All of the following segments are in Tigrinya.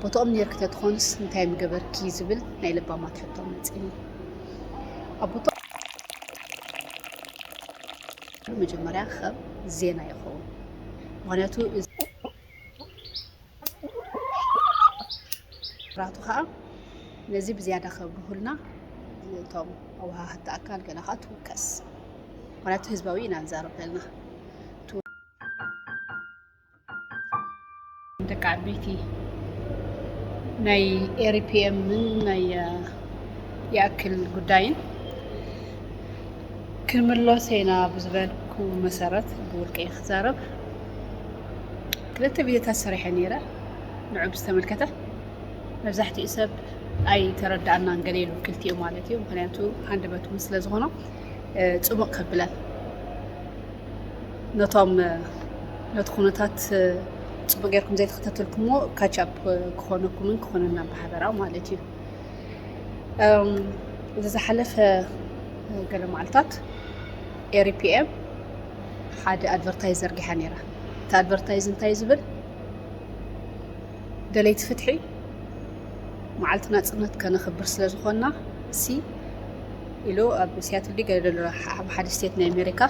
ቦትኦም ኔርኪ ተትኾንስ እንታይ ምገበርኪ ዝብል ናይ ለባማት ሕቶ መፂኒ። ኣብ ቦትኦም መጀመርያ ከም ዜና ይኸውን። ምኽንያቱ እዚ ራቱ ከዓ ነዚ ብዝያዳ ከብርሁልና እቶም ኣወሃህቲ ኣካል ገለ ከዓ ትውከስ። ምኽንያቱ ህዝባዊ ኢና ንዛረብ ዘለና። ደቂ ዓበይቲ ናይ ኤሪፒኤምን ናይ ይኣክል ጉዳይን ክንምለሶ ኢና ብዝበልኩ መሰረት ብውልቀይ ክዛረብ ክልተ ቪድዮታት ሰሪሐ ነይረ። ንዑ ብዝተመልከተ መብዛሕትኡ ሰብ ኣይተረዳእናን ገለ ኢሉ ክልቲኡ ማለት እዩ። ምኽንያቱ ሃንደበት እውን ስለ ዝኾኖ ጽሙቕ ከብለን ነቶም ነቲ ኩነታት ጽቡቅ ጌርኩም ዘይተኸታተልኩሞ ካቻፕ ክኾነኩምን ክኾነና ብሓበራ ማለት እዩ። እዚ ዝሓለፈ ገለ መዓልታት ኤሪፒኤም ሓደ ኣድቨርታይዝ ዘርጊሓ ነይራ። እቲ ኣድቨርታይዝ እንታይ ዝብል? ደለይቲ ፍትሒ መዓልቲ ናፅነት ከነኽብር ስለ ዝኾንና ሲ ኢሉ ኣብ ሲያትል ድዩ ገለ ዘሎ ኣብ ሓደ ስቴት ናይ ኣሜሪካ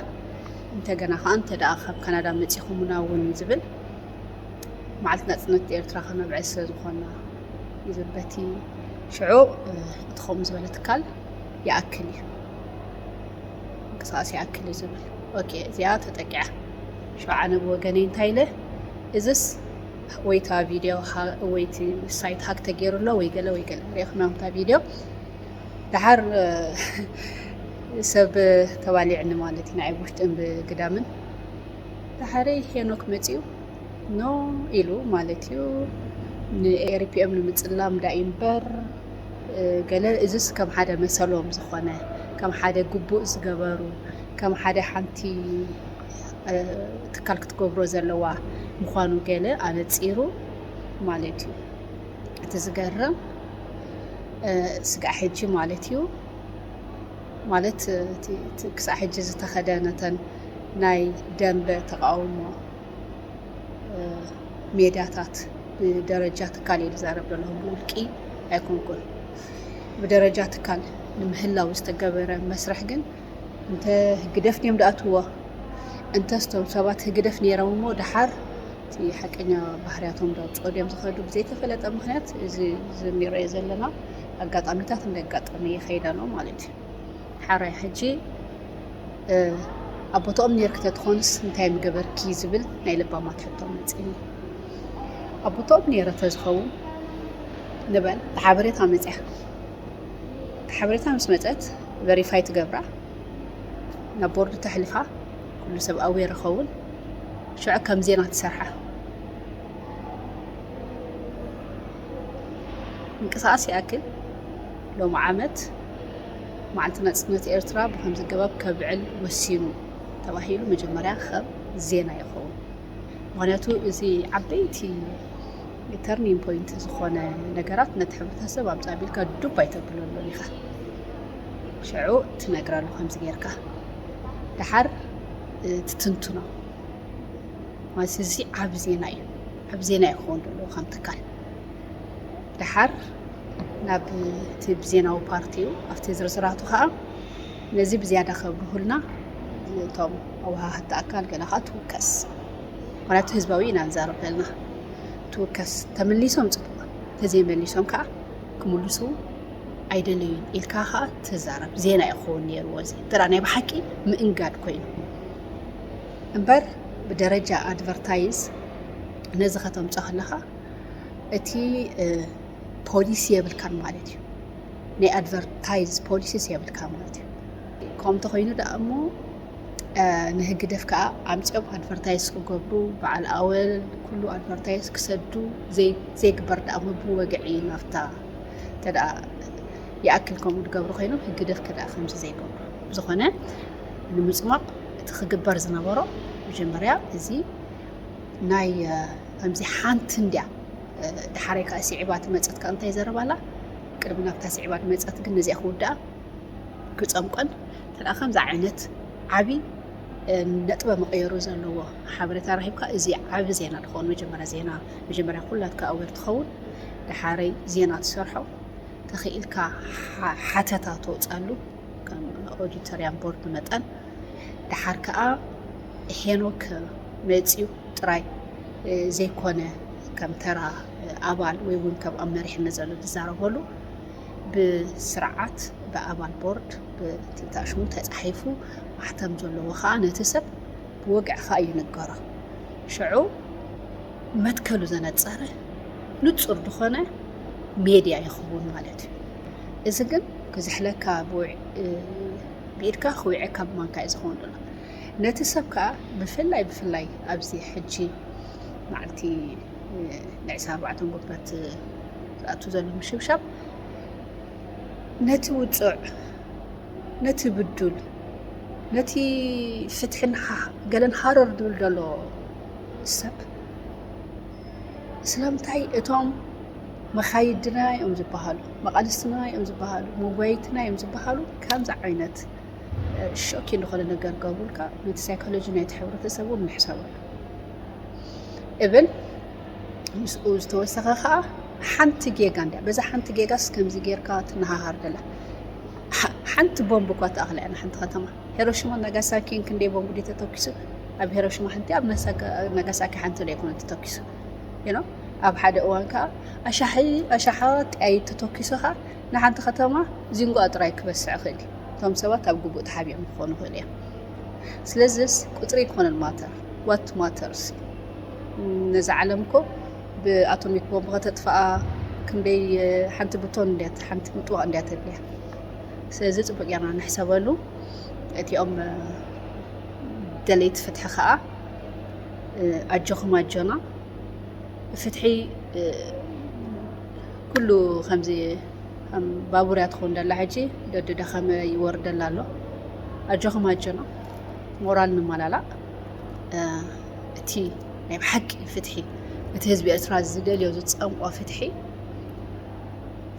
እንተገና ከዓ እንተ ደኣ ካብ ካናዳ መፂኹምና እውን ዝብል መዓልቲ ናፅነት ኤርትራ ከነብዕል ስለ ዝኾንና እዩ ዝብል። በቲ ሽዑ እቲ ከምኡ ዝበለ ትካል ይኣክል እዩ ምንቅስቃስ ይኣክል እዩ ዝብል። ኦኬ እዚኣ ተጠቂዐ ሽዑ ኣነ ብወገነይ እንታይ ኢለ እዝስ ወይ እታ ቪድዮ ወይ እቲ ሳይት ሃክ ተገይሩ ኣሎ ወይ ገለ ወይ ገለ ሪኢኹም እታ ቪድዮ ደሓር ሰብ ተባሊዕኒ ማለት እዩ ንዓይ ብውሽጥን ብግዳምን ደሓረይ ሄኖክ መፂኡ ኖ ኢሉ ማለት እዩ ንኤሪፒኤም ንምፅላም ዳእዩ እምበር ገለ እዝስ ከም ሓደ መሰሎም ዝኾነ ከም ሓደ ግቡእ ዝገበሩ ከም ሓደ ሓንቲ ትካል ክትገብሮ ዘለዋ ምዃኑ ገለ ኣነፂሩ ማለት እዩ። እቲ ዝገርም ስጋዕ ሕጂ ማለት እዩ ማለት ክሳዕ ሕጂ ዝተኸደ ነተን ናይ ደንበ ተቃውሞ ሜዳታት ብደረጃ ትካል እየ ዝዛረብ ዘለኹ ብውልቂ ኣይኮንኩን ብደረጃ ትካል ንምህላው ዝተገበረ መስርሕ ግን እንተ ህግደፍ ድዮም ድኣትዎ እንተስ ቶም ሰባት ህግደፍ ነይሮም እሞ ደሓር እቲ ሓቀኛ ባህርያቶም ዳውፅኦ ድዮም ዝኸዱ ብዘይተፈለጠ ምክንያት እዚ ዝንሪኦ ዘለና ኣጋጣሚታት እንዳጋጠመ ይኸይድ ኣሎ ማለት እዩ። ሓራይ ሕጂ ኣብ ቦትኦም ነይርኪ ተትኾንስ እንታይ ምገበርኪ ዝብል ናይ ለባማት ሕቶ መፂኒ። ኣብ ቦትኦም ነይረ ተዝኸውን ንበል ሓበሬታ መፅያ ሓበሬታ ምስ መፀት ቨሪፋይ ትገብራ ናብ ቦርድ ተሕልፋ ኩሉ ሰብ ኣዌር ይኸውን ሽዑ ከም ዜና ትሰርሓ ምንቅስቃስ ይኣክል ሎም ዓመት መዓልቲ ናፅነት ኤርትራ ብከምዚ ገባብ ከብዕል ወሲኑ ተባሂሉ መጀመርያ ከም ዜና ይኸውን ምክንያቱ እዚ ዓበይቲ ተርኒንግ ፖይንት ዝኾነ ነገራት ነቲ ሕብረተሰብ ኣምፃእ ቢልካ ዱብ ኣይተብለሉን ኢኻ ሽዑ ትነግረሉ ከምዚ ጌርካ ደሓር ትትንትኖ ማለት እዚ ዓብ ዜና እዩ ዓብ ዜና እዩ ክኸውን ዘለዎ ከም ትካል ደሓር ናብ እቲ ብዜናዊ ፓርቲ እዩ ኣብቲ ዝርዝራቱ ከዓ ነዚ ብዝያዳ ከብርሁልና እቶም ኣወሃህቲ ኣካል ገለ ከዓ ትውከስ ምክንያቱ ህዝባዊ ኢና ንዛረብ ዘለና ትውከስ ተመሊሶም ፅቡቅ ተዘይመሊሶም ከዓ ክምልሱ ኣይደለዩን ኢልካ ከዓ ትዛረብ ዜና ይኸውን ነይርዎ እዚ ጥራ ናይ ብሓቂ ምእንጋድ ኮይኑ እምበር ብደረጃ ኣድቨርታይዝ ነዚ ከተምፆ ከለካ እቲ ፖሊሲ የብልካን ማለት እዩ ናይ ኣድቨርታይዝ ፖሊሲስ የብልካ ማለት እዩ ከምኡ ተኮይኑ ደኣ እሞ ንህግደፍ ከዓ ኣምፅኦም ኣድቨርታይዝ ክገብሩ በዓል ኣወል ኩሉ ኣድቨርታይዝ ክሰዱ ዘይግበር ደኣ እሞ ብወግዒ ናብታ ተደኣ ይኣክል ከምኡ ዝገብሩ ኮይኖም ህግደፍ ከደኣ ከምዚ ዘይገብሩ ብዝኾነ ንምፅማቕ እቲ ክግበር ዝነበሮ መጀመርያ እዚ ናይ ከምዚ ሓንቲ እንድያ ድሓረይ ከዓ ስዒባ ትመፀት ከዓ እንታይ ዘረባላ ቅድሚ ናብታ ስዒባ ድመፀት ግን ነዚኣ ክውድኣ ክፀምቆን ተደኣ ከምዚ ዓይነት ዓብዪ ነጥበ መቐየሩ ዘለዎ ሓበሬታ ረኺብካ እዚ ዓቢ ዜና ትኸውን መጀመርያ ዜና መጀመርያ ኩላትካ ኣዌር ትኸውን ደሓረይ ዜና ትሰርሖ፣ ተኽኢልካ ሓ- ሓተታ ተውፃሉ ከም ኦዲተርያን ቦርድ መጠን። ደሓር ከዓ ሄኖክ መፅዩ ጥራይ ዘይኮነ ከም ተራ ኣባል ወይ እውን ከም ኣብ መሪሕነት ዘሎ ዝዛረበሉ፣ ብስርዓት ብኣባል ቦርድ ብትእታሽሙ ተፃሒፉ ማሕተም ዘለዎ ከዓ ነቲ ሰብ ብወግዒ ከዓ ይንገሮ። ሽዑ መትከሉ ዘነፀረ ንፁር ዝኾነ ሜድያ ይኸውን ማለት እዩ። እዚ ግን ክዝሕለካ ብኢድካ ክውዕካ ብማንካ እዩ ዝኸውን ዘሎ። ነቲ ሰብ ከዓ ብፍላይ ብፍላይ ኣብዚ ሕጂ መዓልቲ ንዕስራ ኣርባዕተ ጉንበት ዝኣቱ ዘሎ ምሽብሻብ ነቲ ውፅዕ፣ ነቲ ብዱል፣ ነቲ ፍትሕን ገለን ሃረር ድብል ዘሎ ሰብ ስለምንታይ እቶም መኻይድና እዮም ዝበሃሉ፣ መቓልስትና እዮም ዝበሃሉ፣ መጓይትና እዮም ዝበሃሉ ከምዚ ዓይነት ሾኪ ዝኾነ ነገር ገብሩልካ ነቲ ሳይኮሎጂ ናይቲ ሕብረተሰብ እውን ንሕሰበሉ። እብን ምስኡ ዝተወሰኸ ከዓ ሓንቲ ጌጋ እንድያ። በዛ ሓንቲ ጌጋስ ከምዚ ጌርካ ትነሃሃር ደላ። ሓንቲ ቦምብ እኳ ትኣኽላ እያ ንሓንቲ ከተማ። ሄሮሽማ ናጋሳኪን ክንደይ ቦምብ ድዩ ተተኪሱ? ኣብ ሄሮሽማ ሓንቲ፣ ኣብ ናጋሳኪ ሓንቲ ዶ ኣይኮነ ተተኪሱ? You know? ኣብ ሓደ እዋን ከዓ ኣሻሒ ኣሻሓ ጥያይ ተተኪሱ ከዓ ንሓንቲ ከተማ ዚንጎኣ ጥራይ ክበስዕ ይኽእል እዩ። እቶም ሰባት ኣብ ግቡእ ተሓቢኦም ክኾኑ ይኽእል እዮም። ስለዚስ ቁፅሪ ኣይኮነን ማተር፣ what matters። ነዛ ዓለም እኮ ብኣቶሚክ ቦምብ ከተጥፍኣ ክንደይ ሓንቲ ብቶን እንድያ፣ ሓንቲ ምጥዋቕ እንድያ ተድልያ። ስለዚ ፅቡቅ ጌርና ንሕሰበሉ። እቲኦም ደለይቲ ፍትሒ ከዓ ኣጆኹም ኣጆና። ፍትሒ ኩሉ ከምዚ ከም ባቡር እያ ትኸውን ደላ። ሕጂ ደደደኸመ ይወርደላ ኣሎ። ኣጆኹም ኣጆና፣ ሞራል ንመላላእ። እቲ ናይ ብሓቂ ፍትሒ፣ እቲ ህዝቢ ኤርትራ ዝደልዮ ዝፀምቆ ፍትሒ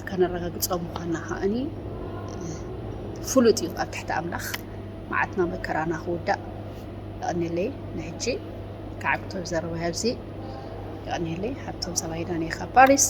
ከነረጋግፆ ምዃንና ከዓኒ ፍሉጥ እዩ ኣብ ትሕቲ ኣምላኽ። መዓትና መከራና ክውዳእ። የቐንየለይ። ንሕጂ ከዓግቶ ዘረባ ኣብዚ። የቐንየለይ። ሃብቶም ሰባይዳን እየ ካብ ፓሪስ።